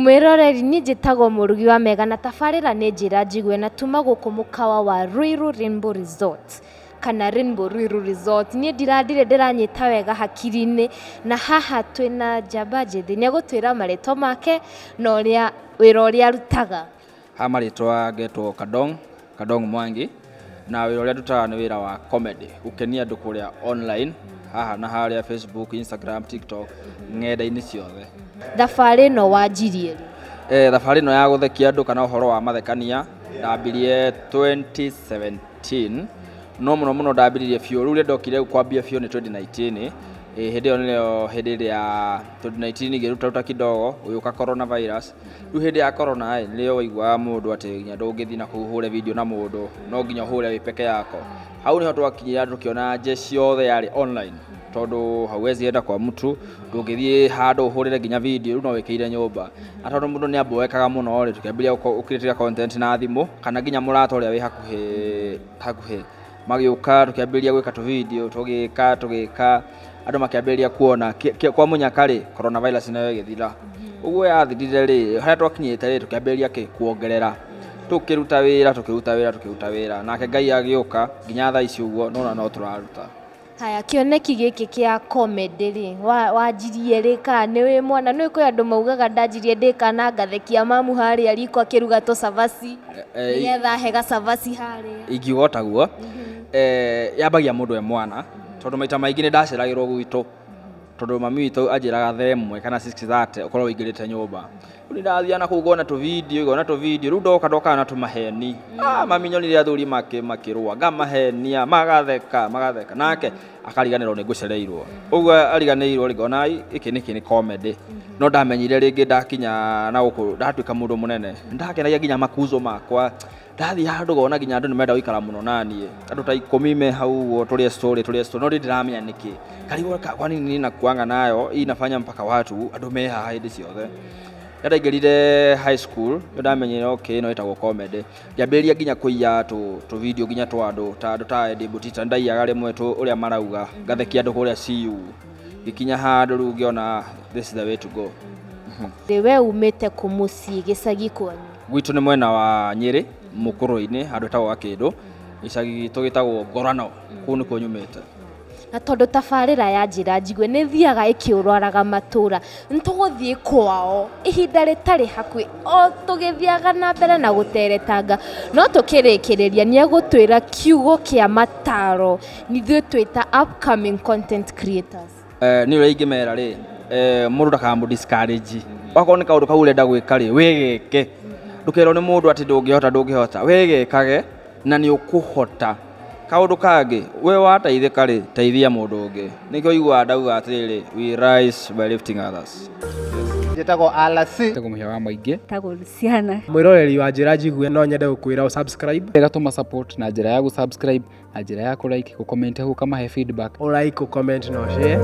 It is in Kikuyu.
Mwĩroreri, niĩ njĩtagwo Mũrugi wa Mega na tabarĩra nĩ Njĩra Njigue na tuma gũkũ mũkawa wa Ruiru Rainbow Resort kana Rainbow Ruiru Resort. Niĩ ndirandire ndĩranyita wega hakiri-inĩ na haha twĩna njamba njĩthĩ, nĩ egũtwĩra marĩtwa make na ũrĩa wĩra ũrĩa arutaga. Ha marĩtwa ngetwo Kadong, Kadong Mwangi, na wĩra ũrĩa ndutaga nĩ wĩra wa comedy, gũkenia andũ kũrĩa online, haha na harĩa Facebook, Instagram, TikTok, ng'enda-inĩ ciothe. Thabarĩ ĩno wanjirie rĩ? Thabarĩ ĩno ya gũthekia andũ kana ũhoro wa mathekania ndambirie 2017, no mũno mũno ndambiririe biũ, rĩu rĩrĩa ndokire kwambia biũ nĩ 2019, hĩndĩ ĩyo nĩyo hĩndĩ ĩrĩa 2019 ngĩrutaruta kidogo, gũgĩũka corona virus. Rĩu hĩndĩ ya corona ĩ, nĩrĩo waiguaga mũndũ atĩ nginya ndũngĩthiĩ na kũu ũhũre video na mũndũ, no nginya ũhũre wĩ peke yako. Hau nĩho twakinyire tũkĩona jeshi yothe yarĩ online, tondũ hauwezi enda kwa mtu, ndũngĩthiĩ handũ ũhũrĩre nginya video, rĩu no wĩkĩire nyũmba. Na tondũ mũndũ nĩ amboekaga mũno rĩ, tũkĩambĩrĩria gũ create content na thimũ, kana nginya mũrata ũrĩa wĩ hakuhĩ hakuhĩ. Magĩũka tũkĩambĩrĩria gwĩka tũ video, tũgĩka tũgĩka, andũ makĩambĩrĩria kuona. Kwa mũnyaka rĩ, corona virus nayo ĩgĩthira. Ũguo yathirire rĩ, harĩa twakinyĩte rĩ, tũkĩambĩrĩria kĩ, kuongerera. Tũkĩruta wĩra, tũkĩruta wĩra, tũkĩruta wĩra. Nake Ngai agĩũka, nginya thaa ici ũguo, nĩwona no tũraruta. Haya, kĩoneki gĩkĩ kĩa comedy rĩ, wanjirie rĩ kana nĩ wĩ mwana? Nĩũĩ kwĩ andũ maugaga ndanjirie ndĩ kana ngathekia mamu harĩa riko akĩruga tũcabaci, nĩgetha ahe gacabaci harĩa. Ingiuga o taguo, yambagia mũndũ e mwana, tondũ maita maingĩ nĩ ndaceragĩrwo gwitũ, tondũ mami witũ anjĩraga thaa ĩmwe kana 6:30 ũkorwo ũingĩrĩte nyũmba. Rĩu nĩ ndathiaga na kũu ngona tũ video, ngona tũ video, rĩu ndoka ndokaga na tũmaheni. Ah, mami nyonire athuri makĩrũa, ngamahenia, magatheka, magatheka. Nake akariganĩrwo nĩ ngũcereirwo. Ũguo ariganĩirwo rĩ, ngona gĩkĩ nĩkĩ nĩ comedy. No ndamenyire rĩngĩ ndakinya na gũkũ ndatuĩka mũndũ mũnene, nĩndakenagia nginya makuzo makwa. Ndathiĩ handũ ngona nginya andũ nĩmenda gũikara mũno naniĩ. Andũ ta ikũmi me hau ũguo tũrĩe story, tũrĩe story, no niĩ ndiramenya nĩkĩ. Ngarigwo kwa nini nakuanga nayo inafanya mpaka watu andũ me haha hĩndĩ ciothe. Rĩrĩa ndaingĩrire high school, nĩrĩo ndamenyire okay ĩno ĩtagwo comedy. Ngĩambĩrĩria nginya kũiya tũ video nginya twa andũ, ta andũ ta Eddie Butita, nĩndaiyaga rĩmwe ũrĩa marauga, ngathekia andũ kũrĩa CU. Ngĩkinya handũ rĩu ngĩona this is the way to go. We umĩte kũ mũciĩ gĩcagi kwanyu? Gwitũ nĩ mwena wa Nyĩrĩ, Mũkũrwe-inĩ, handũ hetagwo Gakĩndũ, gĩcagi gitũ gĩtagwo Ngorano, kũu nĩkuo nyumĩte. Na tondũ tabarĩra ya Njĩra Njigue nĩ ĩthiaga ĩkĩũrwaraga matũra, nĩ tũgũthiĩ kwao ihinda rĩtarĩ hakuhĩ o tũgĩthiaga na mbere na gũteretanga. No tũkĩrĩkĩrĩria nĩ egũtwĩra kiugo kĩa mataro ithuĩ twĩ ta upcoming content creators. Niĩ ũrĩa ingĩmera rĩ, mũndũ ndakamũ discourage. Okorwo nĩ kaũndũ kau ũrenda gwĩka rĩ, we geke. Ndũkerwo nĩ mũndũ atĩ ndũngĩhota ndũngĩhota, we gekage na nĩ ũkũhota. Kaũndũ kangĩ, we wateithĩka rĩ, teithia mũndũ ũngĩ. Nĩkĩo ũiguaga ndauga atĩrĩrĩ, we rise by lifting others. Njĩtagwo RC. Njĩtagwo Mũhĩa wa Maingĩ. Njĩtagwo Luciana. Mwĩroreri wa Njĩra Njigue no nyende gũkwĩra ũ subscribe. Ĩgatũma support na njĩra ya gũ subscribe, na njĩra ya kũ like, gũ comment hau ũkamahe feedback. Ũ like, ũ comment na ũ share.